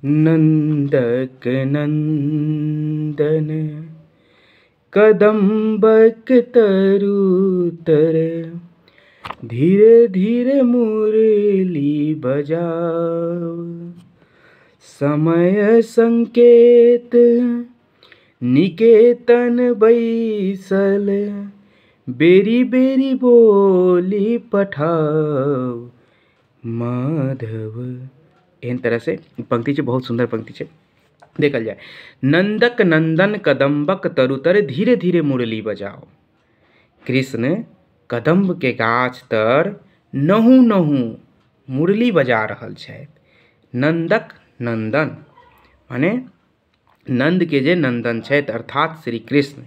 नन्दक नन्दन कदम्बक तरुतर धीरे धीरे मुरली बजाओ। समय संकेत निकेतन बैसल बेरी बेरी बोली पठाओ माधव। एहन तरहसँ पंक्ति छै, बहुत सुन्दर पंक्ति छै। देखल जाय, नन्दक नन्दन कदम्बक तरुतर धीरे धीरे मुरली बजाओ। कृष्ण कदम्बके गाछ तर नहु नहु मुरली बजा रहल छथि। नन्दक नन्दन माने नन्दके जे नन्दन छथि अर्थात श्री कृष्ण,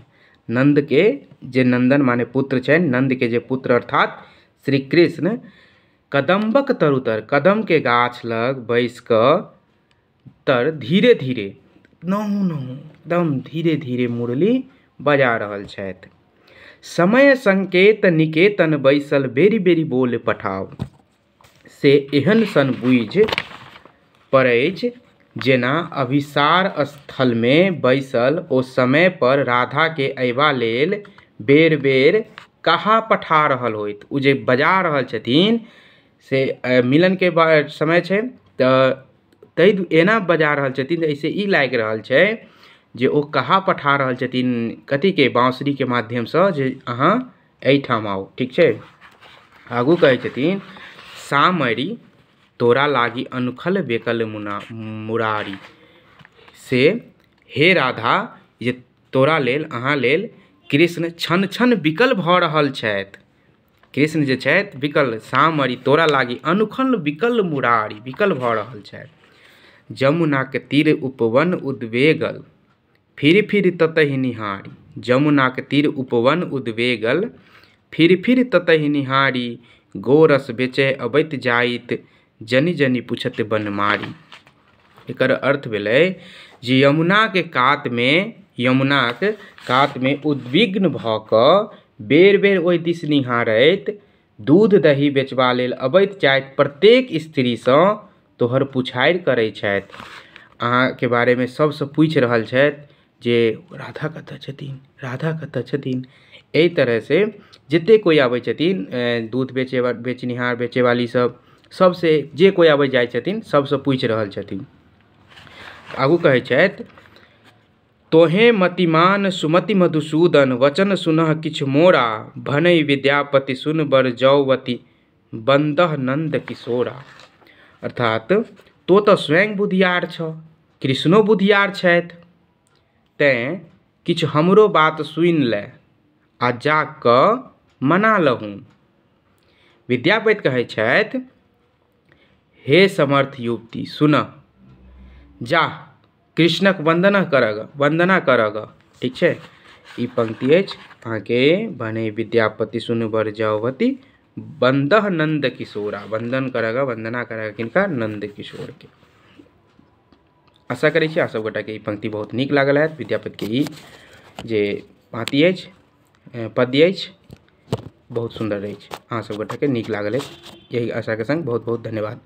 नन्दके जे नन्दन माने पुत्र छनि, नन्दके जे पुत्र अर्थात श्री कृष्ण कदम्बक तरुतर कदमके गाछ लग बैस कऽ तर धीरे धीरे नहु नहु एकदम धीरे धीरे मुरली बजा रहल छथि। समय संकेत निकेतन बैसल बेरी बेरी बोल पठाओ। से एहन सन बुझि पड़ैछ जेना अभिसार स्थलमे बैसल ओ समय पर राधाके अयबा लेल बेर बेर कहा पठा रहल होइत। ओ जे बजा रहल छथिन से मिलनके समय छै तऽ ताहि एना बजा रहल छथिन एहिसँ ई लागि रहल छै जे ओ कहा पठा रहल छथिन कथीके, बाँसुरीके माध्यमसँ जे अहाँ एहिठाम आउ। ठीक छै, आगू कहै छथिन सामरि तोरा लागी अनुखल बेकल मुना मुरारी। से हे राधा, जे तोरा लेल अहाँ लेल कृष्ण क्षण क्षण विकल भऽ रहल छथि। कृष्ण जे छथि विकल, सामरि तोरा लागी अनुखल विकल मुरारी, विकल भऽ रहल छथि। जमुनाक तीर उपवन उद्वेगल फिर फिर ततहि निहारी। जमुनाक तीर उपवन उद्वेगल फिर फिर ततहि निहारी। गोरस बेचय अबैत जाइत जनि जनि पुछत बनमारी। एकर अर्थ भेलै जे यमुनाके कातमे, यमुनाक कातमे उद्विग्न भऽ कऽ बेर बेर ओहि दिस निहारैत दूध दही बेचबा लेल अबैत जाइत प्रत्येक स्त्रीसँ तोहर पुछारि करै छथि। अहाँके बारेमे सभसँ पूछि रहल छथि जे राधा कतऽ छथिन, राधा कतऽ छथिन। एहि तरहसँ जतेक कोइ आबै छथिन दूध बेचे बेचनिहार बेचैवाली सब, सबसे जे कोइ आबै जाइ छथिन सबसँ पूछि रहल छथिन। आगू कहै छथि तोहे मतिमान सुमति मधुसूदन वचन सुनह किछु मोरा। भनइ विद्यापति सुन बर जौवति बन्दह नन्द किशोरा। अर्थात तो तऽ स्वयं बुधियार छह, कृष्णो बुधियार छथि, तैँ किछु हमरो बात सुनि ले आ जा कऽ मना लहुन। विद्यापति कहै छथि हे समर्थ युवती सुनह, जा कृष्णक वन्दना करग, वन्दना करग। ठीक छै, ई पंक्ति अछि अहाँके भने विद्यापति सुन बर जावती बन्दह नन्द किशोरा। वन्दन करग, वन्दना करग किनका, नन्द किशोरके। आशा करै छी अहाँ सब गोटाके ई पंक्ति बहुत नीक लागल हैत। विद्यापतिके ई जे पाँति अछि, पद्य अछि, बहुत सुन्दर अछि। अहाँ सब गोटाके नीक लागल अछि यही आशाके संग बहुत बहुत धन्यवाद।